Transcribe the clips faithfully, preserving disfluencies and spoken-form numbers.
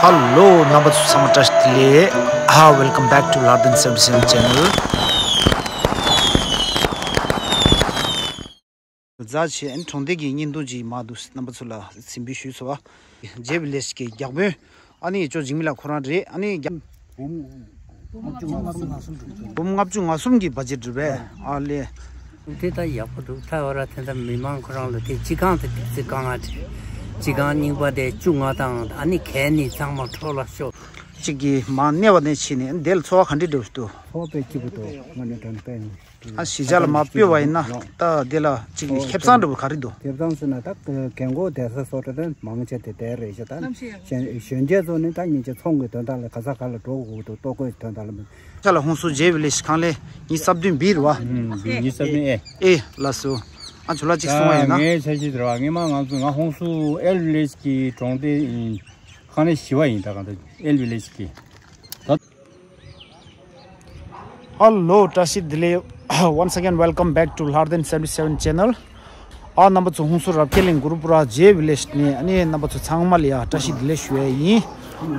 Hello རྣམ་པ་ཚོ་ཚང་མ་བཀྲ་ཤིས་བདེ་ལེགས། Hi, welcome back to Lardin seventy seven channel. མཛའ་ཆེ་ཨན་གྲོང་སྡེ་གི་བརྙན་ཐུང་ཅིག་མར་འདུག་རྣམ་པ་ཚོ་ལ་སེམས་པའི་ཞུས་སོ། ཇེ་བི་ལེ་ཇི་གི་རྒྱག་དཔོན་ཨ་ནི་ཅོ་འཇིགས་མེད་ལགས་ཁོ་རང་རེད། ཨ་ནི་རྒྱ་འབུམ་ལྔ་བཅུ་ང་གསུམ་གྱི་བ་ཇེ་ཊི་རེད་པས། ཨ་ལེ། དེ་ད་ཡག་པོ་འདུག་ད་བར་དེ་འདྲ་མི་མང་ཁོ་རང་ལ་དེ་སྤྱི་ཁང་དེ་ཏོག་ཙམ་དཀའ་ངལ་འཕྲད། སྤྱི་ཁང་རྙིང་པ་དེ་བཅུ་ལྔ་དང་ཨ་ནི་གད་སྙིགས་ཚང་མ་འཕྲོ་བརླག་ཤོར། གཅིག་གིས་མར་གནས་པ་ནས་ཕྱིན་ནས་འདི་ལ་ཚོར་བ་ག་འདྲ་འདྲ་བོ་ཞིག་འདུག་ཧོ་པའི་སྐྱིད་པོ་འདུག་ང་ནི་དྲན་པས། ཨ་གཞིས་ཆགས་ལ་མར་སྤོས་པ་ཡིན་ན་ད་འདི་ལ་གཅིག་གི་ཁེ་བཟང་འདྲ་བོ་ག་རེ་འདུག་ཁེ་བཟང་ཟེར་ན་ད་རྒན་གོག་བསྡད་ས་སོགས་ད་མང་ཆེ་དེ་དེ་རེད་ཤག་ད་གཞོན་གཞོན་སྐྱེས་ཚོ་ནི་ད་སྙིང་རྗེ་ཚོང་གི་དོན་དག་ལ་ག་ས་ག་ལ་འགྲོ་དགོས་འདུག་ལྟོ་གོས་དོན་དག་ལ་མི། ཆ་ལ་ཧུང་སུ་ཇེ་བི་ལེ་ཇི་ཁང་ལས་ཉི་ཤུ་རྩ་བདུན་བི་རུ་བ། ཉི་ཤུ་རྩ་བདུན་ཨེ། ཨེ་ལ་སུ། ཨ་ཆུ་ལ་ཅིག་གསུང་བ་ཡིན་ན། ངའི་འཆར་གཞི་དེ་ར་ངས་མ་ང་ཚོ་ང་ཧུང་སུ་ཨེལ་བི་ལེ་ཇི་གི་གྲོང་སྡེ་ཁང་ལས་བཞི་བ་ཡིན། ད་གང་ལྟར་ཨེལ་བི་ལེ་ཇི་གི། Hello བཀྲ་ཤིས་བདེ་ལེགས། Once again welcome back to Lardin seventy seven channel. ཨ་རྣམ་པ་ཚོ་ཧུང་སུ་རབ་རྒྱས་གླིང་གུ་རུ་པུ་ར་ཇེ་བི་ལེ་ཇི་ནས་ཨ་ནི་རྣམ་པ་ཚོ་ཚང་མ་ལ་ཡ་བཀྲ་ཤིས་བདེ་ལེགས་ཞུ་ཡ་ཡིན།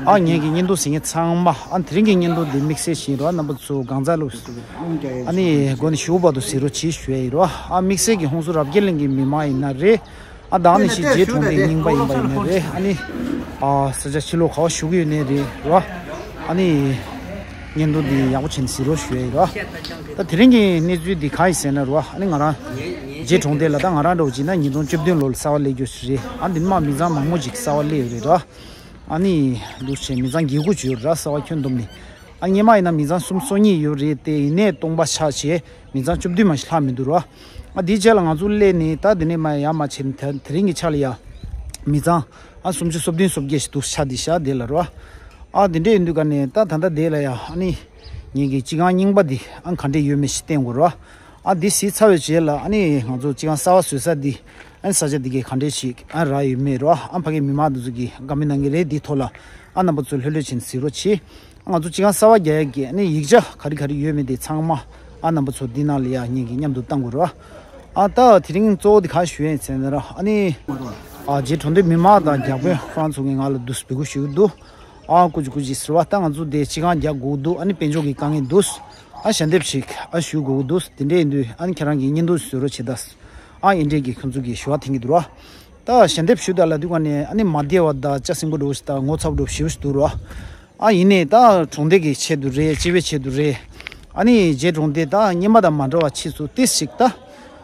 ཨ་ངེད་ཀྱི་བརྙན་ཐུང་གཟིགས་མཁན་ཚང་མ་ཨ་དེ་རིང་གི་བརྙན་ཐུང་འདི་དམིགས་བསལ་ཞིག་ཡིན་རོགས། རྣམ་པ་ཚོ་གང་ཚ་ལུ། ཨ་ནི་སྒོ་ནས་ཞུགས་པ་དུ་གཟིགས་རོགས་གྱིས་ཞུ་ཡ་ཡིན་རོགས། ཨ་དམིགས་བསལ་གྱི་ཧུང་སུ་རབ་རྒྱས་གླིང་གི་མི་མང་ཡིན་ན་རེད། ཨ་ད་ནི་ཞིག་རྗེས་གྲོང་སྡེ་རྙིང་པ་ཡིན་པ་ཡིན་ན་རེད། ཨ་ནི་ཨ་ས་ཆ་ཕྱི་ལོགས་ག་བ་བཞུགས་ཡོད་ནའི་རེད་རོ། ཨ་ནི་བརྙན་ཐུང་འདི་ཡག་པོ་བྱས་ནས་གཟིགས་རོགས་ཞུ་ཡ་ཡིན་རོ། ད་དེ་རིང་གི་གནས་ཚུལ་འདི་གང་ཡིན་ཟེར་ན་རོ། ཨ་ནི་ང་རང་རྗེས་གྲོང་སྡེ་ལ་ད་ང་རང་འདྲ་བོ་བྱས་ན་ཉིས་སྟོང་བཅུ་བདུན་ལོ་ལ་གསར་པ་སླེབས་རྒྱུ་ཞིག་རེད། ཨ་འདི་མ་མི་ཚང་མང་མོ་ཅིག་གསར་པ་སླེབས་ཡོད་རེད་རོ། ཨ་ནི་འདུག་བྱས་མི་ཚང་བརྒྱད་དགུ་ཅིག་ཡོད་རེད་ར། གསར་པ་ཁྱོན་བསྡོམས་ནས། ཨ་སྔོན་མ་ཡིན་ན་མི་ཚང་སུམ་སོ་གཉིས་ཡོད་རེད་དེ། ཡིན་ནའི་སྟོང་པ་ཆགས་བྱས་མི་ཚང་བཅུ་བདུན་མ་ཞིག་ལྷག་མི་འདུག་རོ། ཨ་དེའི་རྗེས་ལ་ང་ཚོ་སླེབས་ནས་ད་དེ་ནས་མ་ཡར་མར་བྱས་ནས་ད་དེ་རིང་གི་ཆ་ལ་ཡ་མི་ཚང་ཨ་སུམ་ཅུ་སོ་བདུན་སོ་བརྒྱད་ཞིག་འདུག་ཆགས་བསྡད་ཤག་དེ་ལ་རོ། ཨ་དེ་འདྲ་ཡིན་དུས་ཀ་ནས་ད་ད་ལྟ་དེ་ལ་ཡ་ཨ་ནི་ངེད་ཀྱི་སྤྱི་ཁང་རྙིང་པ་འདི་ཨ་ག་འདྲ་ཡོད་མེད་ཞིག་བསྟན་དགོས་རོ། ཨ་འདི་གཟིགས་ཚར་བའི་རྗེས་ལ་ཨ་ནི་ང་ཚོ་སྤྱི་ཁང་གསར་པ་བཟོས་ས་འདི་ཨ་ནི་ས་ཆ་འདི་གའི་ག་འདྲ་ཞིག་ཨ་རག་ཡོད་མེད་རོ། ཨ་ཕ་གི་མི་མང་འདི་ཚོ་གིས་བཀའ་མོལ་གནང་གི་རེད། འདིའི་ཐོག་ལ་ཨ་རྣམ་པ་ཚོས་ལྷོད་ལྷོད་བྱས་ནས་གཟིགས་རོགས་གྱིས། ང་ཚོ་སྤྱི་ཁང་གསར་པ་རྒྱག་ཡག་གི་ཨ་ནི་ཡིག་ཆ་ག་རེ་ག་རེ་ཡོད་མེད་དེ་ཚང་མ་ཨ་རྣམ་པ་ཚོ་འདི་ནང་ལ་ཡ་ངེད་ཀྱིས་མཉམ་དུ་བཏང་དགོས་རོ། ཨ་ད་དེ་རིང་གཙོ་བོ་འདི་ག་ཞུ་ཡས་ཟེར་ན་ར་ཨ་ནི་ཨ་རྗེས་གྲོང་སྡེ་མི་མང་དང་རྒྱག་དཔོན་ཁོ་རང་ཚོ་གིས་ང་ལ་འདུག་སེ་འབོད་སྐུལ་ཞུ་གི་འདུག་ཨ་ཀུ་ཅི་ཀུ་ཅི་ཟེར་བ། ད་ང་ཚོ་དེ་སྤྱི་ཁང་རྒྱག་དགོས་འདུག་ཨ་ནི་དཔལ་འབྱོར་གྱི་དཀའ་ངལ་འདུག་ཨ་ཞལ་འདེབས་ཤིག་ཨ་ཞུ་དགོས་འདུག་དེ་འདྲས་ཡིན་དུས་ཨ་ནི་ཁྱེད་རང་གིས་བརྙན་ཐུང་བཟོ་རོགས་བྱེད་ད། ཨ་ཨིན་འདྲས་ཀྱི་ཁོང་ཚོ་གིས་ཞུ་བ་འཐེན་གྱི་འདུག་ར། ད་ཞལ་འདེབས་ཞུ་ད་ལ་དུས་ག་ནས་ཨ་ནི་མ་བདེ་བ་ད་ལྕགས་སྲིན་པོ་འགྲོ་ཞིག་ད་ངོ་ཚ་པོ་འགྲོ་ཞིག་འདུག་ར། ཨ་ཡིན་ནའི་ད་གྲོང་སྡེ་གི་ཆེད་དུ་རེད། སྤྱི་པའི་ཆེད་དུ་རེད། ཨ་ནི་རྗེས་གྲོང་སྡེ་ད་སྔོན་མ་དང་མ་འདྲ་བ་ཕྱིས་སུ་ཏིས་ཞིག་ད།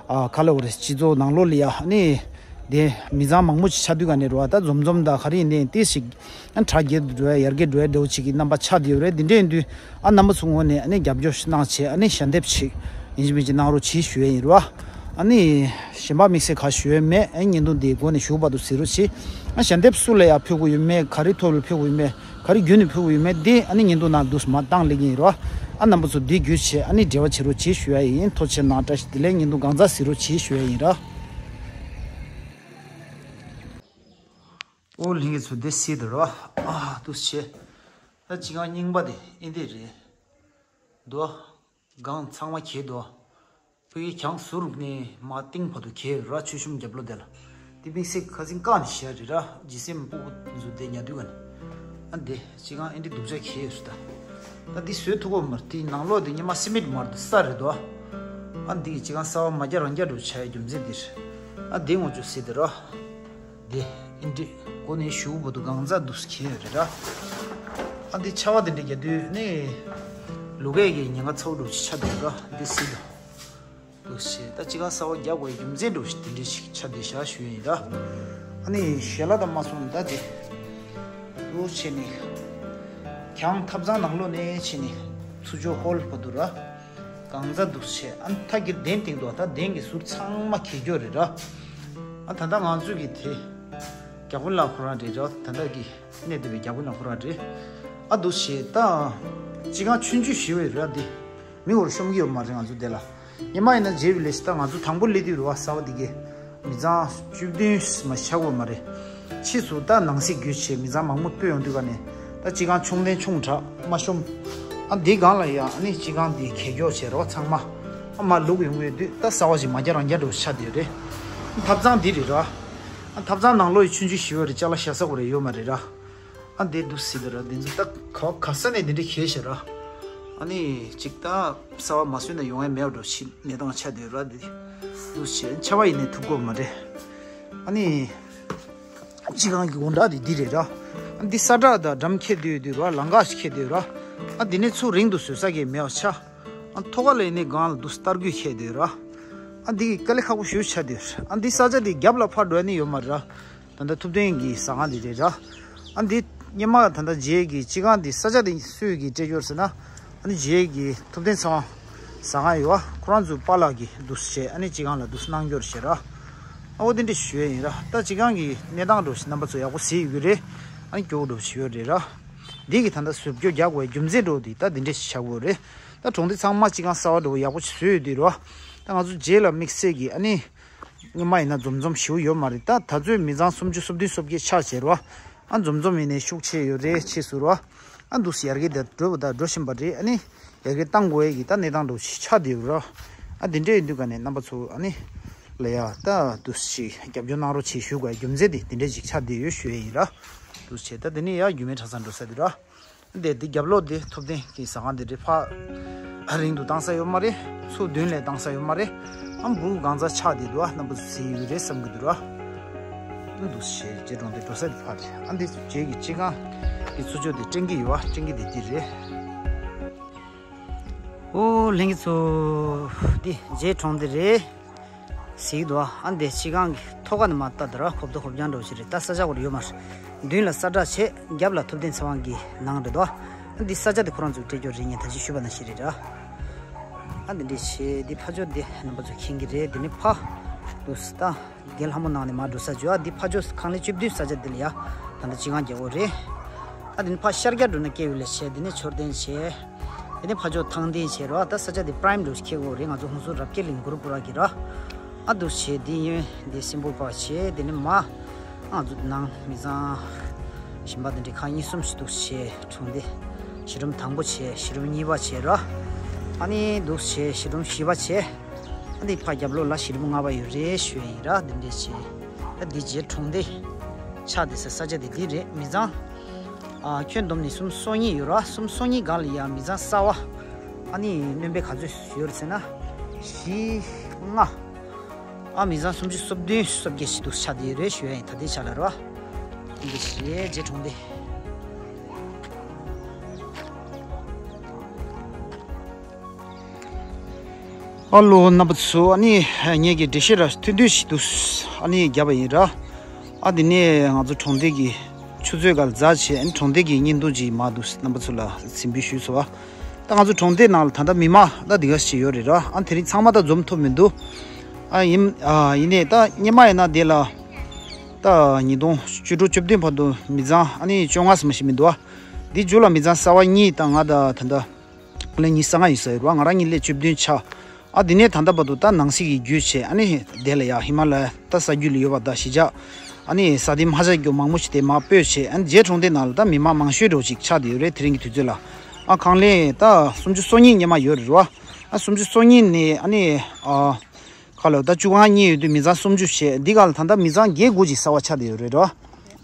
ཨ་ག་ལ་འོ་རེད། སྤྱི་ཚོགས་ནང་ལོགས་ལ་ཡ་ཨ་ནི་དེ་མི་ཚང་མང་མོ་ཅིག་ཆགས་དུས་ག་ནས་རོ། ད་འཛོམས་འཛོམས་ད་ག་རེ་ཡིན་ནའི་ཏིས་ཞིག་ཨ་གྲ་རྒྱས་འགྲོ་ཡ་ཡར་རྒྱས་འགྲོ་ཡ་འདྲ་བོ་ཅིག་གི་རྣམ་པ་ཆགས་བསྡད་ཡོད་རེད། འདི་འདྲ་ཡིན་དུས་ཨ་རྣམ་པ་ཚོ་ངོས་ནས་ཨ་ནི་རྒྱབ་སྐྱོར་ཞིག་གནང་བྱས་ཨ་ནི་ཞལ་འདེབས་ཅིག་ཡིན་གཅིག་མིན་གཅིག་གནང་རོགས་གྱིས་ཞུ་ཡ་ཡིན་རོ། ཨ་ནི་གཞན་པ་དམིགས་བསལ་ག་ཞུ་ཡ་མེད། ཨ་ནི་བརྙན་ཐུང་འདིའི་སྒོ་ནས་ཞུགས་པ་དུ་གཟིགས་རོགས་གྱིས། ཨ་ཞལ་འདེབས་སུ་ལ་ཡ་ཕུལ་དགོས་ཡོད་མེད། ག་རེ་ཐོག་ལ་ཕུལ་དགོས་ཡོད་མེད། ག་རེ་བརྒྱུད་ནས་ཕུལ་དགོས་ཡོད་མེད་འདི་ཨ་ནི་བརྙན་ཐུང་ནང་འདུག་མ་བཏང་ལེགས་ཡིན་རོ། ཨ་རྣམ་པ་ཚོ་འདི་བརྒྱུད་བྱས་ཨ་ནི་འབྲེལ་བ་བྱེད་རོགས་གྱིས་ཞུ་ཡ་ཡིན། ཐུགས་རྗེ་གནང་། བཀྲ་ཤིས་བདེ་ལེགས། བརྙན་ཐུང་གང་ཚ་གཟིགས་རོགས་གྱིས་ཞུ་ཡ་ཡིན་ར། ཨོ་ལྷན་རྒྱས་ཚོ་འདི་སྲིད་དུ་རོ། ཨ་འདུག་བྱས། ད་སྤྱི་ཁང་རྙིང་པ་དེ་ཨིན་དེ་རེད་དོ། སྒང་ཚང་མ་གས་དོ། ཕ་གི་གྱང་ཟུར་ནས་མར་སྟེང་བར་དུ་གས་ཡོད་ར། ཆུ་ཤུམ་རྒྱབ་ལོགས་དེ་ལ། དེ་དམིགས་བསལ་ཁ་སང་བཀག་ནས་བཞག་རེད་ར། ཇི་སེམས་སྤུ་གུ་འཛུལ་བསྡད་ཉལ་དུས་ག་ནས། ཨ་འདི་སྤྱི་ཁང་ཨེ་འདྲ་སྡུག་ཅག་གས་ཡོད་སུ་ད། ད་འདི་བཟོས་ཐུབ་ཀྱི་མ་རེད། དེའི་ནང་ལོགས་དེ་སྔོན་མ་སི་མེན་མ་རེད་དོ། ས་རེད་དོ། ཨ་འདི་གི་སྤྱི་ཁང་གསར་པ་མ་རྒྱག་རང་རྒྱག་འགྲོ་བྱ་ཡ་རྒྱུ་མཚན་འདི་རེད། ཨ་འདི་ངོ་ཅོག་ཟེར་དེ་ར། དེ་ཨིན་དྲི་གོ་ནས་ཞུ་བོ་དུ་གང་ཟག་འདུག་ཁྱེར་རེད་ར། ཨ་འདི་ཆ་བ་དེ་འདྲ་རྒྱག་དུས་ནི་ལུ་གས་ཀྱི་ཉེན་ཁ་ཚ་བོ་འདྲ་ཞིག་ཆགས་འདུག་ར། འདི་སྲིད་དུ་འདུག་ཞེས་ད་ཅི་གང་ས་བ་རྒྱག་དགོས་རྒྱུ་མཚན་འདྲ་ཞིག་དེ་འདྲ་ཞིག་ཆགས་བསྡད་བཞག་ཞུ་ཡིན་ར། ཨ་ནི་ཞལ་ལག་དང་མ་སོང་ད་དེ་འདུག་བྱས་ནི་གྱང་ཐབ་ཚང་ནང་ལོགས་ནས་བྱས་ནི་ཚུར་ཕྱོགས་ཧོལ་བར་དུ་ར། གང་ཟག་འདུག་བྱས་ཨ་ནི་ཐ་གིར་གདན་བཏིང་འདུག་ད་གདན་གྱི་ཟུར་ཚང་མ་གས་འགྱོ་རེད་ར། ཨ་ད་ལྟ་ང་ཚོ་གི་དེ་རྒྱ་དཔོན་ལགས་ཁོ་རང་རེད་ར། ད་ལྟ་གི་གནས་བསྡད་པའི་རྒྱ་དཔོན་ལགས་ཁོ་རང་རེད། ཨ་འདུག་བྱས་ད་སྤྱི་ཁང་ཆུང་ཆུང་ཞིག་རེད་ར། འདི་མི་འོར་ཤོམ་གི་ཡོད་མ་རེད་ང་ཚོ་དེ་ལ། ཉི་མ་ཡིན་ན་རྗེས་བི་ལེ་ཇི་ད་ང་ཚོ་དང་པོ་སླེབས་དུས་རེད་བ། གསར་པ་འདི་གས་མི་ཚང་བཅུ་བདུན་མ་ཆགས་ཡོད་མ་རེད། ཕྱིས་སུ་ད་ནང་གསེས་བརྒྱུད་བྱས་མི་ཚང་མང་པོ་སྤོས་ཡོང་དུས་ག་ནས་ད་སྤྱི་ཁང་ཆུང་ལྡན་ཆུང་དྲགས་མ་ཤོམ། ཨ་འདི་སྒང་ལ་ཡ་ཨ་ནི་སྤྱི་ཁང་འདི་གས་འགྱོག་བྱས་རེད་བ་ཚང་མ། ཨ་མ་ལུག་ཡོང་གི་ཡོད་དུས་ད་གསར་པ་ཞིག་མ་རྒྱག་རང་རྒྱག་འགྲོ་ཆགས་བསྡད་ཡོད་རེད། ཐབ་ཚང་འདི་རེད་ར། ཨ་ཐབ་ཚང་ནང་ལོགས་ཡི་ཆུང་ཆུང་ཞིག་ཡོད་རེད། ཅ་ལག་བཞག་ས་གོ་རེ་ཡོད་མ་རེད་ར། ཨ་འདི་འདུག་སེ་འདུག་ར། འདི་ཚོ་ད་ག་ག་ས་ནས་འདི་འདྲ་ཁེལ་ཤག་ར། ཨ་ནི་ཅིག་ད་གསར་པ་མ་བཟོས་ན་ཡོང་ཡ་མེད་འགྲོ་ཞིག་གནས་སྟངས་ཆགས་བསྡད་ཡོད་ར། འདི་འདུག་སེ་ཆར་པ་ཡིན་ནའི་ཐུབ་ཀྱི་ཡོད་མ་རེད། ཨ་ནི་སྤྱི་ཁང་གི་དགོང་དག་འདི་འདི་རེད་ར། ཨ་འདི་ས་བྲག་དང་འགྲམ་ཁེལ་བསྡད་ཡོད་དུས་ར། ལམ་ཁ་ཞིག་ཁེལ་བསྡད་ཡོད་ར། ཨ་འདི་ནས་ཚུར་རིང་དུ་བཟོ་ས་གི་མེད་པ་ཆགས། ཨ་ཐོག་ཁ་ལ་ཡིན་ནའི་སྒང་ལ་འདུག་སེ་སྟར་སྐུད་ཁེལ་བསྡད་ཡོད་ར། ཨ་འདི་དཀའ་ལས་ཁག་པོ་ཞེ་པོ་ཆགས་བསྡད་ཡོད་ར། ཨ་འདི་ས་ཆ་འདི་རྒྱབ་ལ་ཕར་འགྲོ་ཡ་ནི་ཡོད་མ་རེད་ར། ད་ལྟ་ཐུབ་བསྟན་གྱི་ཟ་ཁང་འདི་རེད་ར། ཨ་འདི་སྔོན་མ་ད་ལྟ་རྗེས་ཀྱི་སྤྱི་ཁང་འདི་ས་ཆ་འདི་སུས་ཀྱིས་སྤྲད་ཡོད་ཟེར་ན། ཨ་ནི་རྗེས་ཀྱི་ཐུབ་བསྟན་ཚེ་དབང་ཟ་ཁང་ཡོད་པ། ཁོ་རང་ཚོའི་པཱ་ལགས་ཀྱིས་འདུག་སེ་བྱས། ཨ་ནི་སྤྱི་ཁང་ལ་འདུག་སེ་གནང་ཡོད་རེད་ཤག་ར། ཨ་འོ་དེ་འདྲ་ཞུ་ཡ་ཡིན་ར། ད་སྤྱི་ཁང་གི་གནས་སྟངས་འདྲ་ཞིག་རྣམ་པ་ཚོ་ཡག་པོ་གཟིགས་ཡོད་ཀྱི་རེད། ཨ་ནི་སྐྱོ་བོ་འདྲ་ཞིག་ཡོད་རེད་ར། འདི་གི་ད་ལྟ་བཟོ་བཅོས་རྒྱག་དགོས་རྒྱུ་མཚན་འདྲ་འདི་ད་འདི་འདྲ་ཞིག་ཆགས་ཡོད་རེད། ད་གྲོང་སྡེ་ཚང་མ་སྤྱི་ཁང་གསར་པ་འདྲ་པོ་ཡག་པོ་ཞིག་བཟོས་ཡོད་དུས་ར། ད་ང་ཚོ་རྗེས་ལ་དམིགས་བསལ་གྱི་ཨ་ནི་སྔོན་མ་ཡིན་ན་འཛོམས་འཛོམས་ཞེ་པོ་ཡོད་མ་རེད། ད་ད་ཚོད་མི་ཚང་སུམ་ཅུ་སོ་བདུན་སོ་བརྒྱད་ཆགས་བྱས་རོ། ཨ་འཛོམས་འཛོམས་ཡིན་ནའི་ཤུགས་ཆེ་ཡོད་རེད། ཕྱིས་སུ་རོ། ཨ་འདུག་སེ་ཡར་རྒྱས་དེ་འགྲོ་བ་དང་འགྲོ་བཞིན་པ་རེད། ཨ་ནི་ཡར་རྒྱས་གཏང་དགོས་ཡས་ཀྱི་ད་གནས་སྟངས་འདྲ་ཞིག་ཆགས་བསྡད་ཡོད་རོ། ཨ་དེ་འདྲ་ཡིན་དུས་ག་ནས་རྣམ་པ་ཚོ་ཨ་ནི་ལ་ཡ་ད་འདུག་སེ་རྒྱབ་སྐྱོར་གནང་རོགས་བྱེད་ཞུ་དགོས་རྒྱུ་མཚན་དེ་དེ་འདྲ་ཞིག་ཆགས་བསྡད་ཡོད་ཞུ་ཡས་ཡིན་ར། འདུག་སེ་བྱས་ད་དེ་ནས་ཡར་རྒྱུད་སྨད་གྲྭ་ཚང་འགྲོ་ས་དེ་ར། འདི་འདི་རྒྱབ་ལོགས་འདི་ཐུབ་བསྟན་གྱི་ཟ་ཁང་འདི་འདྲའི་ཕར་རིང་དུ་བཏང་ས་ཡོད་མ་རེད། ཚུར་མདུན་ལ་བཏང་ས་ཡོད་མ་རེད། ཨ་འབུ་གང་ཚ་ཆགས་བསྡད་འདུག་ཨ་རྣམ་པ་ཚོ་གཟིགས་ཡོད་རེད་བསམ་གྱི་འདུག་ར། འདུག་སེ་བྱས་རྗེས་གྲོང་སྡེ་འགྲོ་ས་འདི་ཕར་རེད། ཨ་འདི་རྗེས་ཀྱི་སྤྱི་ཁང་གི་ཚུར་ཕྱོགས་འདི་སྤྲིན་གྱི་ཡོད་ཨ། སྤྲིན་གྱི་འདི་འདི་རེད། ཨོ་ལྷན་རྒྱས་ཚོ། འདི་རྗེས་གྲོང་སྡེ་རེད། གཟིགས་འདུག་ཨ། འདི་སྤྱི་ཁང་གི་ཐོག་ཁ་ནས་མར་ལྟ་དུས་ར། ཧོབ་ཏེ་ཧོབ་རྐྱང་འདྲ་པོ་ཞིག་རེད། ད་ས་ཆ་སྐོར་ཡོད་མ་རེད། མདུན་ལ་ས་བྲག་བྱས། རྒྱབ་ལ་ཐུབ་བསྟན་ཚེ་དབང་གི་ནང་རེད་འདུག་ཨ་འདི་ས་ཆ་དེ་ཁོ་རང་ཚོས་སྤྲད་རྒྱུ་རེད། ངས་ད་ཅི་ཞུས་པ་ནང་བཞིན་རེད་ར། ཨ་འདི་འདྲས་བྱས་འདི་ཕར་ཕྱོགས་འདི་རྣམ་པ་ཚོས་མཁྱེན་གྱི་རེད། འདི་ནི་ཕ་འདུག་སེ་ད་རྒན་ལྷ་མོ་ནང་ནས་མར་འགྲོ་ས་བྱོས་ཨ། འདི་ཕར་ཕྱོགས་ཁང་ལེ་བཅུ་བདུན་ས་ཆ་འདི་ལ་ཡ་ད་ལྟ་སྤྱི་ཁང་རྒྱག་གི་ཡོད་རེད། ཨ་འདི་ནི་ཕར་ཤར་རྒྱག་འགྲོ་ན་སྐྱེ་བོ་ལས་བྱས། འདི་ནི་མཆོད་རྟེན་བྱས། དེ་ནས་ཕ་ཇོ་ཐང་དེ་བྱས་རོ། ད་ས་ཆ་དེ་པྲའིམ་འདྲ་ཞིག་ཁེལ་གོ་རེད། ང་ཚོ་ཧུན་སུར་རབ་རྒྱས་གླིང་གུ་རུ་པུ་ར་གི་ར། ཨ་འདུག་བྱས་དེ་ཡོན་དེ་སིམ་པོལ་པ་བྱས། དེ་ནས་མ་ང་ཚོ་ནང་མི་ཚང་གཞན་པ་དེ་འདྲ་ཁག་གཉིས་གསུམ་ཞིག་འདུག་བྱས། གྲོང་སྡེ་གཞི་རིམ་དང་པོ་བྱས། གཞི་རིམ་གཉིས་པ་བྱས་ར། ཨ་ནི་འདུག་བྱས་གཞི་རིམ་བཞི་པ་བྱས། ཨ་འདི་ཕ་རྒྱབ་ལོགས་ལ་གཞི་རིམ་ལྔ་པ་ཡོད་རེད་ཞུ་ཡ་ཡིན་ར། དེ་འདྲ་བྱས། ཨ་འདི་རྗེས་གྲོང་སྡེ་ཆགས་བསྡད་ས་ས་ཆ་དེ་འདི་རེད། མི་ཚང་ཨ་ཁྱོན་བསྡོམས་ནས་སུམ་སོ་གཉིས་ཡོད་ར། སུམ་སོ་གཉིས་སྒང་ལ་ཡ་མི་ཚང་གསར་པ་ཨ་ནི་སྣོན་པ་ག་ཚོད་ཡོད་རེད་ཟེར་ན། བཞི་ལྔ། ཨ་མི་ཚང་སུམ་ཅུ་སོ་བདུན་སོ་བརྒྱད་ཞིག་འདུག་ཆགས་བསྡད་ཡོད་རེད་ཞུ་ཡ་ཡིན། ད་ལྟའི་ཆ་ལ་ར། འདི་རེད་རྗེས་གྲོང་སྡེ། ཨ་ལོ་རྣམ་པ་ཚོ། ཨ་ནི་ངེད་ཀྱི་འགྲེལ་བཤད་ར་ཐུང་ཐུང་ཞིག་འདུག་ཨ་ནི་བརྒྱབ་པ་ཡིན་ར། ཨ་དེ་ནས་ང་ཚོ་གྲོང་སྡེ་གི་ཆུ་མཛོད་སྒང་འཛེགས་བྱས། ཨ་ནི་གྲོང་སྡེ་གི་བརྙན་ཐུང་ཅིག་མར་འདུག་རྣམ་པ་ཚོ་ལ་འཚམས་འདྲི་ཞུས་སོང་བ། ད་ང་ཚོ་གྲོང་སྡེ་ནང་ལ་ད་ལྟ་མི་མང་ད་འདི་ག་ཞིག་ཡོད་རེད་ར། ཨ་དེ་རིང་ཚང་མ་ད་འཛོམས་ཐུབ་མི་འདུག་ཨ་ཡིན་ཨ་ཡིན་ནའི་ད་སྔོན་མ་ཡིན་ན་དེ་ལ་ད་ཉིས་སྟོང་བཅུ་དྲུག་བཅུ་བདུན་བར་དུ་མི་ཚང་ཨ་ནི་བཅོ་ལྔ་ཙམ་ཞིག་མི་འདུག་ཨ་འདི་མཇུག་ལ་མི་ཚང་གསར་པ་གཉིས་དང་ང་ད་ད་ལྟ་ལན་ཉི་ཤུ་རྩ་ལྔ་ཡིན་ས་ཡོད་རེད་བ། ང་རང་གཉིས་ལས་བཅུ་བདུན་ཆགས། ཨ་དེ་ནས་ད་ལྟ་བར་དུ་ད་ནང་སྲིད་ཀྱི་བརྒྱུད་བྱས། ཨ་ནི་དེ་ལ་ཡ་ཧི་མ་ལ་ཡ་ད་ས་རྒྱུད་ལ་ཡོད་པ་ད་གཞིས་ཆགས་ཨ་ནི་ས་སྡེ་མ་ཆགས་རྒྱུ་མང་པོ་ཞིག་དེ་མར་སྤོས་བྱས། ཨ་ནི་རྗེས་གྲོང་སྡེ་ནང་ལ་ད་མི་མང་མང་ཤོས་འདྲ་པོ་ཅིག་ཆགས་བསྡད་ཡོད་རེད། དེ་རིང་གི་དུས་ཚོད་ལ་ཨ་ཁང་ལས་ད་སུམ་ཅུ་སོ་གཉིས་སྔོན་མ་ཡོད་རེད་བ། ཨ་སུམ་ཅུ་སོ་གཉིས་ནས་ཨ་ནི་ཨ་ཁ་ལོ་ད་བཅུ་གང་གཉིས་ཡོད་དུས་མི་ཚང་སུམ་ཅུ་བྱས། འདི་ག་ལ་ད་ལྟ་མི་ཚང་བརྒྱད་དགུ་ཅིག་གསར་པ་ཆགས་བསྡད་ཡོད་རེད་བ།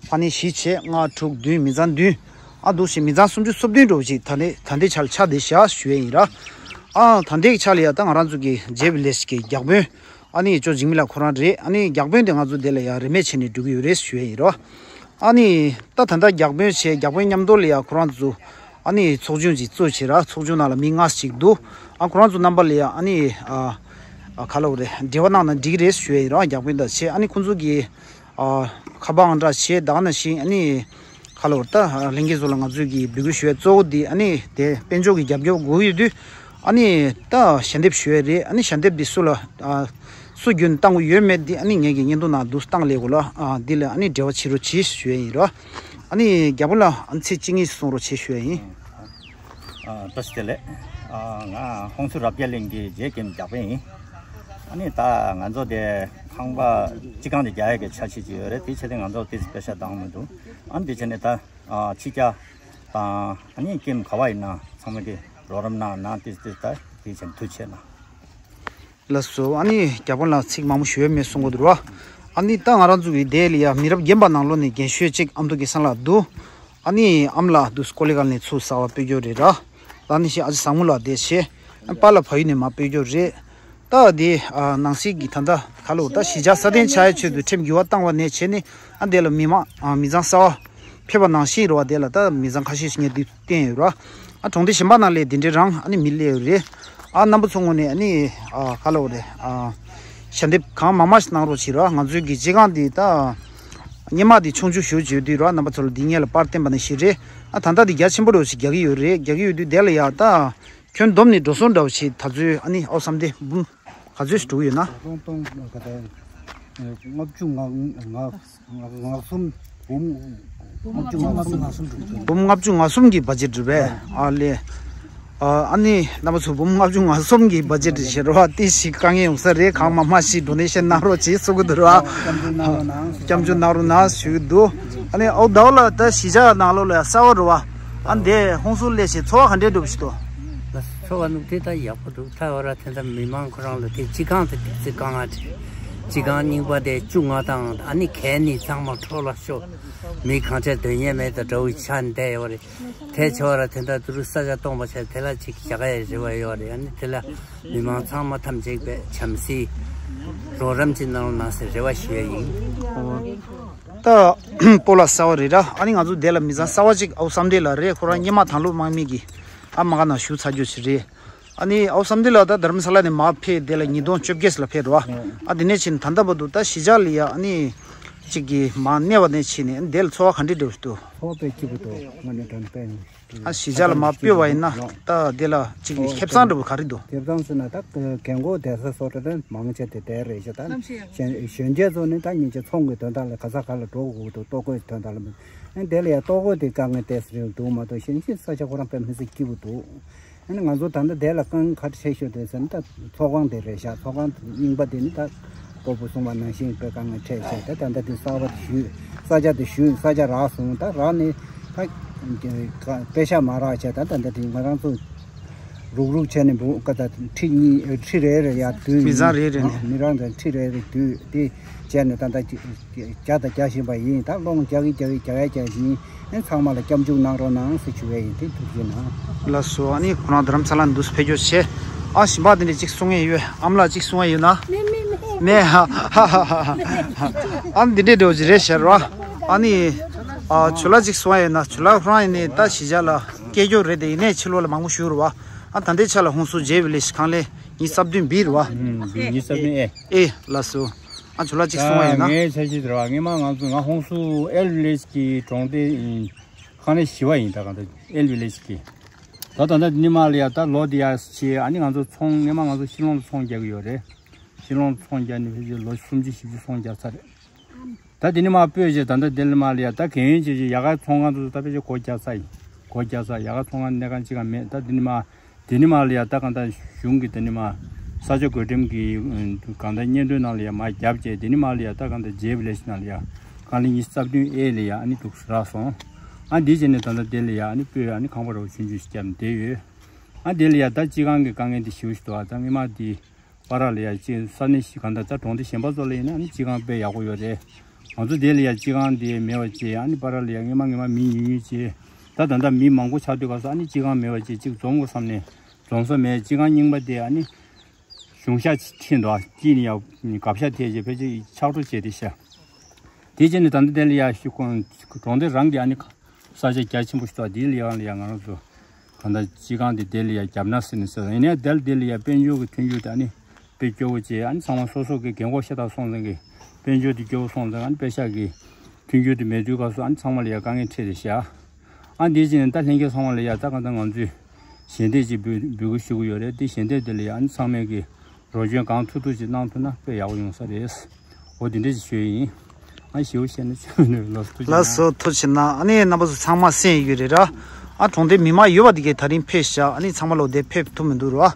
ཕ་ནི་བཞི་བྱས་ལྔ་དྲུག་བདུན། མི་ཚང་བདུན། ཨ་འདུག་བྱས་མི་ཚང་སུམ་ཅུ་སོ་བདུན་འདྲ་པོ་ཅིག་ད་ལྟའི་ད་ལྟའི་ཆར་ཆགས་བསྡད་ཤག་ཞུ་ཡས་ཡིན་ར། ཨ་ད་ལྟའི་ཆར་ལ་ཡ་ད་ང་རང་ཚོ་གི་བརྗེ་བའི་ལས་ཀྱི་བརྒྱ་དཔོན་ཨ་ནི་ཅོ་འཇིགས་མེད་ལགས་ཁོ་རང་རེད། ཨ་ནི་བརྒྱ་དཔོན་དེ་ང་ཚོ་དེ་ལ་ཡ་རིན་མེད་བྱས་ནས་འགྲོ་གི་ཡོད་རེད་ཞུ་ཡས་ཡིན་ར། ཨ་ནི་ད་ད་ལྟ་བརྒྱ་དཔོན་བྱས། བརྒྱ་དཔོན་མཉམ་དུ་ལ་ཡ་ཁོ་རང་ཚོ་ཨ་ནི་ཚོགས་ཆུང་ཅིག་བཙུགས་བྱས་ར། ཚོགས་ཆུང་ནང་ལ་མི་ལྔ་ཅིག་འདུག་ཨ་ཁོ་རང་ཚོ་རྣམ་པ་ལ་ཡ་ཨ་ནི་ཨ་ཨ་ག་ལབ་དགོས་རེད། འབྲེལ་བ་གནང་ན་འགྲིག་གི་རེད་ཞུ་ཡས་ཡིན་ར། བརྒྱ་དཔོན་དང་བྱས། ཨ་ནི་ཁོང་ཚོ་གི་ཨ་ཁ་པར་ཨང་གྲངས་བྱས། ད་ག་ནང་བཞིན་ཨ་ནི་ཁ་ལོ་ད་ལྷན་རྒྱས་ཚོ་ལ་ང་ཚོས་ཀྱི་འབོད་སྐུལ་ཞུ་བའི་གཙོ་བོ་འདི་ཨ་ནི་དེ་དཔལ་འབྱོར་གྱི་རྒྱབ་སྐྱོར་དགོས་ཡོད་དུས་ཨ་ནི་ད་ཞལ་འདེབས་ཞུ་ཡས་རེད། ཨ་ནི་ཞལ་འདེབས་འདི་སུ་ལ་ཨ་སུ་བརྒྱུད་ནས་བཏང་དགོས་ཡོད་མེད་འདི་ཨ་ནི་ངེད་ཀྱི་བརྙན་ཐུང་ནང་འདུག་བཏང་ལས་གོ་ལ། ཨ་འདི་ལ་ཨ་ནི་འབྲེལ་བ་བྱེད་རོགས་གྱིས་ཞུ་ཡས་ཡིན་རོ། ཨ་ནི་བརྒྱ་དཔོན་ལ་ཨ་ནི་ཚིག་གཅིག་གཉིས་གསུང་རོགས་བྱེད་ཞུ་ཡས་ཡིན། ཨ་བཀྲ་ཤིས་བདེ་ལེགས། ཨ་ང་ཧོན་སུར་རབ་རྒྱས་གླིང་གི་རྗེ་ཀེམ་བརྒྱ་དཔོན་ཡིན། ཨ་ནི་ད་ང་ཚོ་དེ་ཁང་པ་སྤྱི་ཁང་དེ་རྒྱག་ཡ་གི་འཆར་གཞི་ཅིག་ཡོད་རེད། དེ་ཆེད་དུ་ང་ཚོ་ཏིས་པེ་ཤ་བཏང་མི་འདུག་ཨ་ནི་དེ་བྱས་ནས་ད་ཨ་ཕྱི་རྒྱལ་དང་ཨ་ནི་ཀེམ་ག་བ་ཡིན་ན་ཚང་མ་གི་རོགས་རམ་གནང་ན་ཏིས་ཏིས་ད་དེ་བྱས་ནས་ཐུགས་ཆེ་གནང་། ལགས་སོ། ཨ་ནི་བརྒྱ་དཔོན་ལ་ཚིག་མང་པོ་ཞུ་ཡ་མེད་གསུང་གི་འདུག་ར། ཨ་ནི་ད་ང་རང་ཚོ་གི་དེ་ལ་ཡ་མི་རབས་རྒན་པ་ནང་ལོགས་ནས་རྒན་ཤོས་གཅིག་ཨ་མདོ་སྐལ་བཟང་ལགས་འདུག་ཨ་ནི་ཨམ་ལགས་དུས་ཀོ་ལི་གལ་ནས་ཚུར་གསར་པ་སྤོས་རྒྱུ་རེད་ར། ད་ནི་ཤི་ཨ་ཅི་ས་མུ་ལ་དེ་ཤེ། པཱ་ལགས་ཕ་ཡུལ་ནས་མ་སྤོས་རྒྱུ་རེད། ད་དེ་ཨ་ནང་སྲིད་ཀྱི་ད་ལྟ་ཁ་ལོ་ད་གཞིས་ཆགས་སྲ་བརྟན་ཆགས་ཡ་ཆེད་དུ་ཁྲིམས་འགྱུར་བ་བཏང་བ་ནས་བྱས་ནས་ཨ་དེ་ལ་མི་མང་ཨ་མི་ཚང་གསར་པ་ཕེབས་པ་ནང་བཞིན་རེད་བ། དེ་ལ་ད་མི་ཚང་ཁ་ཤས་ཤིག་ངས་དུས་བསྟན་ཡོད་ར། ཨ་གྲོང་སྡེ་གཞན་པ་ནང་ལས་དེ་འདྲའི་རང་ཨ་ནི་མི་སླེབས་ཡོད་རེད། ཨ་རྣམ་པ་ཚོ་ངོས་ནས་ཨ་ནི་ཨ་ག་ལབ་དགོས་རེད། ཨ་ཞལ་འདེབས་གང་མང་མང་ཞིག་གནང་རོགས་བྱེད་ར། ང་ཚོའི་གི་སྤྱི་ཁང་འདི་ད་སྔོན་མ་འདི་ཆུང་ཆུང་ཞིག་བརྗོད་དུས་ར། རྣམ་པ་ཚོ་ལ་འདི་སྔོན་ལ་པར་བསྟན་པ་ནང་བཞིན་རེད། ཨ་ད་ལྟ་འདི་རྒྱ་ཆེན་པོ་འདྲ་བོ་ཞིག་རྒྱག་གི་ཡོད་རེད། རྒྱག་གི་ཡོད་དུས་དེ་ལ་ཡ་ད་ཁྱོན་བསྡོམས་ནས་འགྲོ་སོང་འདྲ་བོ་ཞིག་ད་ཚོའི་ཨ་ནི་ཨོ་བསམ་སྟེ་འབུམ་ག་ཚོད་ཞིག་འགྲོ་གི་ཡོད་ན། སྟོང་སྟོང་ག་ད་ལྔ་བཅུ་ང་ང་ང་གསུམ། འབུམ་ལྔ་བཅུ་ང་གསུམ། འབུམ་ལྔ་བཅུ་ང་གསུམ་གྱི་བ་ཇེ་ཊི་རེད་པས། ཨ་ལས། ཨ་ཨ་ནི་རྣམ་པ་ཚོ་འབུམ་ལྔ་བཅུ་ང་གསུམ་གྱི་བ་ཇེ་ཊི་ཞེས་རོ། ཏི་ཞིག་དཀའ་ངལ་ཡོང་ས་རེད། གང་མང་མང་ཞིག་ཌོ་ནེ་ཤན་གནང་རོགས་བྱེད་གསུང་གི་འདུག་ར། སྐྱབས་འཇུག་གནང་རོགས་གནང་ཞུ་གི་འདུག་ཨ་ནི་ཨོ་ཟླ་བ་ལ་ད་གཞིས་ཆགས་ནང་ལོགས་ལ་གསར་པ་རེད་བ། ཨ་འདས་ཧོན་སུར་སླེབས་ཤིང་ཚོར་བ་ག་འདྲས་འདུག་ཞུ་དོ། ཚོར་བ་ནུབ་དེ་ད་ཡག་པོ་འདུག་ད་བར་དེ་འདྲ་མི་མང་ཁོ་རང་ལ་དེ་སྤྱི་ཁང་དེ་དེ་ཚེ་དཀའ་ངལ་འཕྲད། སྤྱི་ཁང་རྙིང་པ་དེ་བཅུ་ལྔ་དང་ཨ་ནི་གད་ནི་ཚང་མ་འཕྲོ་བརླག་ཤོར། མི་གང་ཆ་སྡོད་ཉན་མེད་དང་འདྲ་བོ་ཆགས་ནས་བསྡད་ཡོད་རེད། དེ་ཆོག་ར་དེ་འདྲ་དུ་རུ་ས་ཆ་སྟོང་པ་ཆགས་དེ་ལ་ཅིག་བཞག་ཡའི་རེ་བ་ཡོད་རེད། ཨ་ནི་དེ་ལ་མི་མང་ཚང་མ་ཐམས་ཅད་པས་བྱམས་བརྩེའི་རོགས་རམ་ཅིག་གནང་རོགས་གནང་ཟེར་རེ་བ་ཞུ་ཡ་ཡིན། ད་སྤོ་ལགས་གསར་པ་རེད་ར། ཨ་ནི་ང་ཚོ་དེ་ལ་མི་ཚང་གསར་པ་ཅིག་ཨའུ་བསམ་འགྲུབ་ལགས་རེད། ཁོ་རང་སྔོན་མ་དང་ལོ་དམག་མི་གི་ཨ་མ་ག་ན་ཞུ་ཚར་རྒྱུ་ཞིག་རེད། ཨ་ནི་ཨའུ་བསམ་འགྲུབ་ལགས་ད་དྷ་རམ་ས་ལ་ནས་མར་ཕེབས་དེ་ལ་ཉིས་སྟོང་བཅོ་བརྒྱད་ལ་ཕེབས་རོ། ཨ་དེ་ནས་ཕྱིན་ད་ལྟ་བར་དུ་ད་གཞིས་ཆགས་ལ་ཡ་ཨ་ནི་གཅིག་གི་མར་གནས་པ་ནས་ཕྱིན་ནས་དེ་ལ་ཚོར་བ་ག་འདྲས་འདྲ་བོ་ཞིག་འདུག་ཚོར་བ་དཔེ་སྐྱིད་པོ་འདུག་དངོས་གནས་དྲང་གནས་དཔེ། ཨ་གཞིས་ཆགས་ལ་མར་སྤོས་པ་ཡིན་ན་ད་དེ་ལ་གཅིག་གི་ཁེ་བཟང་འདྲ་བོ་ག་རེ་འདུག་ཁེ་བཟང་ཟེར་ན་ད་རྒན་གོག་བསྡད་ས་སོགས་ད་མང་ཆེ་དེ་དེ་རེད་ཤག་ད་གཞོན་གཞོན་སྐྱེས་ཚོ་ནི་ད་སྙིང་རྗེ་ཚོང་གི་དོན་དག་ལ་ག་ས་ག་ལ་འགྲོ་དགོས་འདུག་ལྟོ་གོས་དོན་དག་ལ་མིན། ཨ་དེ་ལ་ཡ་ལྟོ་གོས་དེ་དཀའ་ངལ་ཏོག་ཙམ་འདུག་མ་གཏོགས་གཞན་ཞིག་ས་ཆ་ཁོ་རང་དཔེ་མི་སྲིད་སྐྱིད་པོ་འདུག་ཨ་ནི་ང་ཚོ་ད་ལྟ་དེ་ལ་དཀའ་ངལ་ག་རེ་འཕྲད་ཤོག་དེ་ཟེར་ན་ད་ཚོགས་ཁང་དེ་རེད་ཤག་ཚོགས་ཁང་རྙིང་པ་དེ་ནི་ད་སྤོ་བོ་གསུངས་པ་ནང་བཞིན་དཔེ་དཀའ་ངལ་འཕྲད་བྱས། ད་ད་ལྟ་དེ་གསར་པ་དེ་ཞུས། ས་ཆ་དེ་ཞུས། ས་ཆ་རག་སོང་། ད་རག་ནས་ད་དཔེ་ཤག་མ་རག་བྱས། ད་ད་ལྟ་དེ་ང་རང་ཚོ་རུག་རུག་བྱས་ནས་འབུ་ཀ་ད་ཁྲི་གཉིས་ཁྲི་རེ་རེ་ཡར་བསྡུས། མི་ཚང་རེ་རེ་ནས། མི་རང་ཚོ་ཁྲི་རེ་རེ་བསྡུས་དེ་བྱས་ནས་ད་ལྟ་རྒྱ་དང་རྒྱ་བཞིན་པ་ཡིན། ད་སློང་རྒྱག་གི་རྒྱག་གི་རྒྱག་ཡ་རྒྱག་བཞིན། ཨེ་ཚང་མ་ལ་སྐྱབས་འཇུག་གནང་རོགས་གནང་ཟེར་ཞུ་བ་ཡིན། དེ་ཐུགས་རྗེ་གནང་། ལགས་སོ། ཨ་ནི་ཁོ་རང་དྷ་རམ་ས་ལ་འདུག་ཕེབས་རྒྱུ་བྱས། ཨ་གཞན་པ་དེ་འདྲ་གཅིག་གསུང་ཡས་ཡོད། ཨ་མ་ལགས་གཅིག་གསུང་ཡས་ཡོད་ན། མེད་མེད་མེད། མེད། ཧ་ཧ་ཧ་ཧ། ཨ་འདི་འདྲའི་འདྲ་བོ་ཅིག་རེད་ཤག་ར། ཨ་ནི་ཨ་ཇོ་ལགས་གཅིག་གསུང་ཡས་ཡོད་ན། ཇོ་ལགས་ཁོ་རང་ཡིན་ནའི་ད་གཞིས་ཆགས་ལ་སྐྱེས་རྒྱུ་རེད་དེ། ཡིན་ནའི་ཕྱི་ལོགས་ལ་མང་པོ་བཞུགས་རེད་བ། ཨ་ད་ལྟའི་ཆ་ལ་ཧོན་སུར་ཇེ་ཝི་ལེཇ་ཁང་ལས་ཉི་ཤུ་རྩ་བདུན་བི་རེད་བ། ཨུམ་བི་ཉི་ཤུ་རྩ་བདུན་ཨེ། ཨེ་ལགས་སོ། ཨ་ཇོ་ལགས་གཅིག་གསུང་ཡས་ཡོད་ན། ངའི་འཆར་གཞི་དེ་རེད་བ། སྔོན་མ་ང་ཚོ་ང་ཧོན་སུར་ཨེལ་ཝི་ལེཇ་གི་གྲོང་སྡེ་ཁང་ལས་བཞི་པ་ཡིན། ད་གང་ལྟར་ཨེལ་ཝི་ལེཇ་གི། ད་ད་ལྟ་འདི་ནས་མར་ལ་ཡ་ད་ལོ་འདི་ཡ་ཕྱེ། ཨ་ནི་ང་ཚོ་ཚོང་སྔོན་མ་ང་ཚོ་ཤི་ལོང་ལ་ཚོང་རྒྱག་གི་ཡོད་རེད། ཤི་ལོང་ལ་ཚོང་རྒྱག་ནས་ཕལ་ཆེར་ལོ་སུམ་ཅུ་བཞི་ཅུ་ཚོང་རྒྱག་ཚར་རེད། ད་འདི་ནས་མར་སྤོས་བྱས་ད་ལྟ་འདི་ལ་མར་ལ་ཡ་ད་གན་ཡོན་བྱས་བྱས་ཡ་ག་ཚོང་ཁང་དུ་ད་ཕལ་ཆེར་སྒོ་རྒྱག་ཚར་ཡིན། སྒོ་རྒྱག་ཚར། ཡ་ག་ཚོང་ཁང་གནས་ཁང་གཅིག་ཀྱང་མེད། ད་འདི་ནས་མར་འདི་ནས་མར་ལ་ཡ་ད་གང་ལྟར་གཞུང་གི་འདི་ནས་མར་ས་ཆ་བགོ་འགྲེམས་ཀྱི་གང་ལྟར་སྙན་སྒྲོན་ནང་ལ་ཡ་མར་བརྒྱབ་བྱས། འདི་ནས་མར་ལ་ཡ་ད་གང་ལྟར་ཇེ་ཝི་ལེཇ་ནང་ལ་ཡ་ཁང་ལས་ཉི་ཤུ་རྩ་བདུན་ཨེ་ལ་ཡ་ཨ་ནི་འདུག་རག་སོང་། ཨ་འདི་བྱས་ནས་ད་ལྟ་དེ་ལ་ཡ་ཨ་ནི་སྤོས་ཨ་ནི་ཁང་པ་རོ་ཆུང་ཆུང་ཞིག་བརྒྱབ་ནས་བསྡད་ཡོད། ཨ་དེ་ལ་ཡ་ད་སྤྱི་ཁང་གི་དཀའ་ངལ་འདི་ཞེ་པོ་ཞིག་འདུག་ཨ་ད་སྔོན་མ་འདི་པ་ར་ལ་ཡ་ཅིག་ས་གནས་ཤིག་གང་ལྟར་ད་གྲོང་སྡེ་གཞན་པ་ཚོ་ལ་ཡིན་ན་ཨ་ནི་སྤྱི་ཁང་དཔེ་ཡག་པོ་ཡོད་རེད། ང་ཚོ་དེ་ལ་ཡ་སྤྱི་ཁང་དེ་མེད་པ་བྱས། ཨ་ནི་པ་ར་ལ་ཡ་སྔོན་མ་སྔོན་མ་མི་ཉུང་ཉུང་བྱས། ད་ད་ལྟ་མི་མང་པོ་ཆགས་དུས་སྐབས་སུ་ཨ་ནི་སྤྱི་ཁང་མེད་པ་བྱས། ཅིག་འཛོམས་དགོས་བསམ་ནས་འཛོམས་ས་མེད། སྤྱི་ཁང་རྙིང་པ་དེ་ཨ་ནི་གཞུང་ཤག་ཕྱིན་འདུག་དཀྱིལ་ནས་ཡ་གབ་ཤག་ཐེབས་བྱས་ཕལ་ཆེར་ཆག་འགྲོ་བྱས་ཏེ་ཤག་དེ་བྱས་ནས་ད་ལྟ་དེ་ལ་ཡ་ཤི་ཁོང་གྲོང་སྡེ་རང་གི་ཨ་ནི་ས་ཆ་རྒྱ་ཆེན་པོ་ཞིག་འདུག་དེ་ལ་ཡ་ང་རང་ཚོ་གང་ལྟར་སྤྱི་ཁང་དེ་དེ་ལ་ཡ་བརྒྱབ་ན་ཟེར་ནས་ཟེར། ཡིན་ནའི་དེ་ལ་དེ་ལ་ཡ་དཔལ་འབྱོར་གྱི་མཐུན་འགྱུར་དེ་ཨ་ནི་དཔེ་སྐྱོ་བོ་བྱས། ཨ་ནི་ཚང་མ་སོ་སོ་གི་རྒན་གོག་ཤ་སྟག་སོང་ཙང་གི་དཔལ་འབྱོར་དེ་སྐྱོ་བོ་སོང་ཙང་། ཨ་ནི་པེ་ཤག་གི་མཐུན་འགྱུར་དེ་མེད་དུས་སྐབས་སུ་ཨ་ནི་ཚང་མ་ལ་ཡ་དཀའ་ངལ་འཕྲད་དེ་ཤག་ཨ་འདི་བྱས་ནས་ད་ལྷན་རྒྱས་ཚང་མ་ལ་ཡ་ད་གང་ལྟར་ང་ཚོས་ཞལ་འདེབས་ཅིག་འབུལ་འབུལ་དགོས་ཞུ་གི་ཡོད་རེད། དེ་ཞལ་འདེབས་དེ་ལ་ཡ་ཨ་ནི་ཚང་མས་གི་རོགས་སྐྱོན་གང་ཐུབ་ཐུབ་ཅིག་གནང་ཐུབ་ན་དཔེ་ཡག་པོ་ཡོང་ས་རེད། འོ་དེ་འདྲ་ཞིག་ཞུ་ཡི་ཡིན། ཨ་ཞེ་པོ་བཤད་ན་ཆོག་ནས་ལགས་སོ། ཐུགས་རྗེ་གནང་། ལགས་སོ། ཐུགས་རྗེ་གནང་། ཨ་ནི་རྣམ་པ་ཚོ་ཚང་མ་གསན་ཡོད་རེད་ར། ཨ་གྲོང་སྡེ་མི་མང་ཡོད་པ་དེ་གས་དེ་རིང་ཕེབས་ཤག་ཨ་ནི་ཚང་མ་ལོ་དེ་ཕེབས་ཐུབ་མི་འདུག་ར།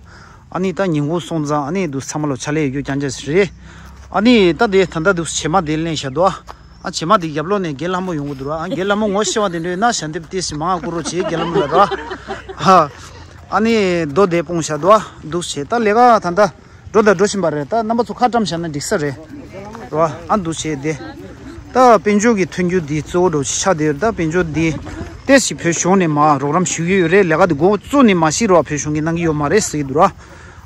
ཨ་ནི་ད་ཉིན་གུང་སོང་ཙང་ཨ་ནི་འདུག་ཚང་མ་ལོ་ཕྱག་ལས་ཡོད་རྒྱུ་རྐྱང་རྐྱང་ཞིག་རེད། ཨ་ནི་ད་དེ་ད་ལྟ་འདུག་བྱེ་མ་དེ་ལེན་བཞག་འདུག་ཨ་བྱེ་མ་དེ་རྒྱབ་ལོགས་ནས་རྒན་ལྷ་མོ་ཡོང་གི་འདུག་ར། ཨ་རྒན་ལྷ་མོ་ངོ་ཤེས་པ་དེ་འདྲ་ཡོད་ན་ཞལ་འདེབས་ཏོག་ཙམ་མང་བ་བསྐུར་རོགས་བྱེད། རྒན་ལྷ་མོ་ལ་ར། ཧ། ཨ་ནི་རྡོ་དེ་སྤུངས་བཞག་འདུག་འདུག་བྱེད། ད་ལས་ཀ་ད་ལྟ་འགྲོ་དང་འགྲོ་བཞིན་པ་རེད། ད་རྣམ་པ་ཚོ་ཁ་བཀྲམ་བཞག་ན་འགྲིག་ས་རེད། རེད་བ། ཨ་འདུག་བྱས་ཏེ། ད་དཔལ་འབྱོར་གྱི་མཐུན་འགྱུར་འདི་གཙོ་བོ་འདྲ་བོ་ཞིག་ཆགས་བསྡད་ཡོད་རེད། ད་དཔལ་འབྱོར་འདི་ ཏོག་ཙམ་བོད་གཞུང་ནས་མར་རོགས་རམ་ཞུ་གི་ཡོད་རེད། ལས་ཀ་འདི་འགོ་བཙུགས་ནས་མར་ཤི་རོགས་བོད་གཞུང་གིས་གནང་གི་ཡོད་མ་རེད་ཟེར་གྱི་འདུག་ར།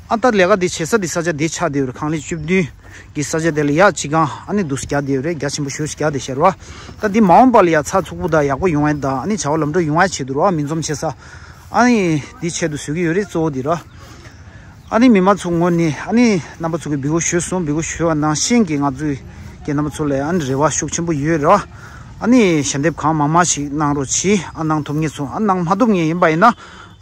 ཨ་ད་ལས་ཀ་འདི་བྱེད་ས་འདི་ས་ཆ་འདི་ཆགས་བསྡད་ཡོད་རེད། ཁང་ལས་བཅུ་བདུན་གྱི་ས་ཆ་དེ་ལ་ཡ་སྤྱི་ཁང་ཨ་ནི་འདུག་སེ་རྒྱག་བསྡད་ཡོད་རེད། རྒྱ་ཆེན་པོ་ཞེ་པོ་ཞིག་རྒྱག་བསྡད་ཤག་ར། ད་འདི་མ་འོངས་པ་ལ་ཡ་ཚགས་ཚུད་པོ་དང་ཡག་པོ་ཡོང་ཡ་དང་ཨ་ནི་བྱ་བ་ལམ་འགྲོ་ཡོང་ཡ་ཆེད་དུ་ར། མི་འཛོམས་བྱེད་ས་ཨ་ནི་འདི་ཆེད་དུ་བཟོ་གི་ཡོད་རེད། གཙོ་བོ་འདི་ར། ཨ་ནི་མི་མང་ཚོ་ངོས་ནས་ཨ་ནི་རྣམ་པ་ཚོ་གིས་འབོད་སྐུལ་ཞུས་སོང་། འབོད་སྐུལ་ཞུས་པ་ནང་བཞིན་གྱི་ང་ཚོའི་གི་རྣམ་པ་ཚོ་ལ་ཨ་ནི་རེ་བ་ཤུགས་ཆེན་པོ་ཡོད་ར། ཨ་ནི་ཞལ་འདེབས་གང་མང་མང་ཞིག་གནང་རོགས་གྱིས། ཨ་གནང་ཐུབ་མཁན་ཚོ། ཨ་གནང་མ་ཐུབ་མཁན་ཡིན་པ་ཡིན་ན་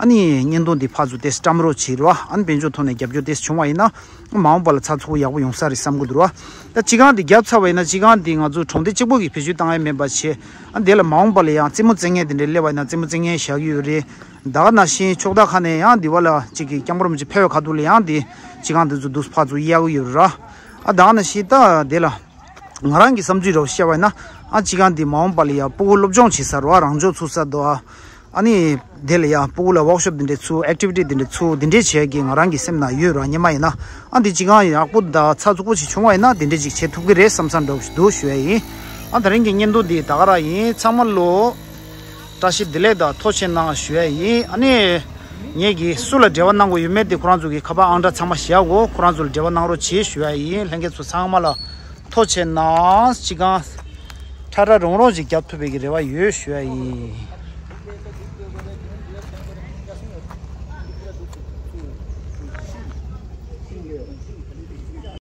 ཨ་ནི་བརྙན་ཐུང་འདི་ཕར་ཚུར་ཏོག་ཙམ་བཀྲམ་རོགས་བྱེད་ར། ཨ་ནི་དཔལ་འབྱོར་ཐོག་ནས་རྒྱབ་སྐྱོར་ཏོག་ཙམ་བྱུང་བ་ཡིན་ན་མ་འོངས་པ་ལ་ཚགས་ཚུད་པོ་ཡག་པོ་ཡོང་ས་རེད་བསམ་གྱི་འདུག་ར། ད་སྤྱི་ཁང་འདི་བརྒྱབ་ཚར་བ་ཡིན་ན་སྤྱི་ཁང་འདི་ང་ཚོ་གྲོང་སྡེ་གཅིག་པོ་གིས་བེད་སྤྱོད་བཏང་ཡ་མེད་པ་བྱས། ཨ་དེ་ལ་མ་འོངས་པ་ལ་ཡང་རྩེད་མོ་རྩེ་མཁན་དེ་འདྲའི་སླེབས་པ་ཡིན་ན་རྩེད་མོ་རྩེ་མཁན་བཞག་གི་ཡོད་རེད། ད་ག་ནང་བཞིན་ཕྱོགས་མཐའ་ཁག་ནས་ཡང་འདི་བ་ལ་གཅིག་གི་སྐྱབས་མགོན་རིན་པོ་ཆེ་ཕེབས་པའི་ཁ་ཐུག་ལ་ཡང་འདི་སྤྱི་ཁང་འདི་ཚོ་འདུག་ཕར་ཚུར་གཡར་གྱི་ཡོད་ར། ཨ་ད་ག་ནང་བཞིན་ད་དེ་ལ་ང་རང་གི་བསམ་ཚུལ་རོ་བཤད་པ་ཡིན་ན་ཨ་སྤྱི་ཁང་འདི་མ་འོངས་པ་ལ་ཡང་སྤུ་གུ་སློབ་སྦྱོང་བྱེད་ས་རོ། ཨ་རང་སྦྱོང་ཚུགས་ས་དོ། ཨ་ཨ་ནི་དེ་ལ་ཡང་སྤུ་གུ་ལ་ཝོག་ཤོབ་འདི་འདྲའི་ཚུགས། ཨེག་ཊི་བི་ཊི་འདི་འདྲའི་ཚུགས། འདི་འདྲའི་བྱེད་ཀྱི་ང་རང་གི་སེམས་ནང་ཡོད་ར། སྔོན་མ་ཡིན་ན་ཨ་འདི་སྤྱི་ཁང་ཡག་པོ་དང་ཚགས་ཚུད་པོ་ཞིག་བྱུང་བ་ཡིན་ན་འདི་འདྲའི་ཅིག་བྱེད་ཐུབ་ཀྱི་རེད་བསམ་བསམ་འདྲ་བོ་ཞིག་འདུག་ཞུ་ཡ་ཡིན། ཨ་ད་རིང་གི་བརྙན་ཐུང་འདི་ད་ག་རང་ཡིན། ཚང་མ་ལོ། བཀྲ་ཤིས་བདེ་ལེགས་དང་ཐུགས་རྗེ་གནང་ཞུ་ཡ་ཡིན། ཨ་ནི་ངེད་ཀྱིས་སུ་ལ་འབྲེལ་བ་གནང་དགོས་ཡོད་མེད་དེ་ཁོ་རང་ཚོ་གི་ཁ་པར་ཨང་གྲངས་ཚང་མ་བཞག་གོ། ཁོ་རང་ཚོ་ལ་འབྲེལ་བ་གནང་རོགས་བྱེད་ཞུ་ཡ་ཡིན། ལྷན་རྒྱས་ཚོ་ཚང་མ་ལ་ཐུགས་རྗེ་གནང་། སྤྱི་ཁང་ཁྲ་ཁྲ་རོང་རོང་ཞིག་རྒྱབ་ཐུབ་པའི་གི་རེ་བ་ཡོད་ཞུ་ཡ་ཡིན།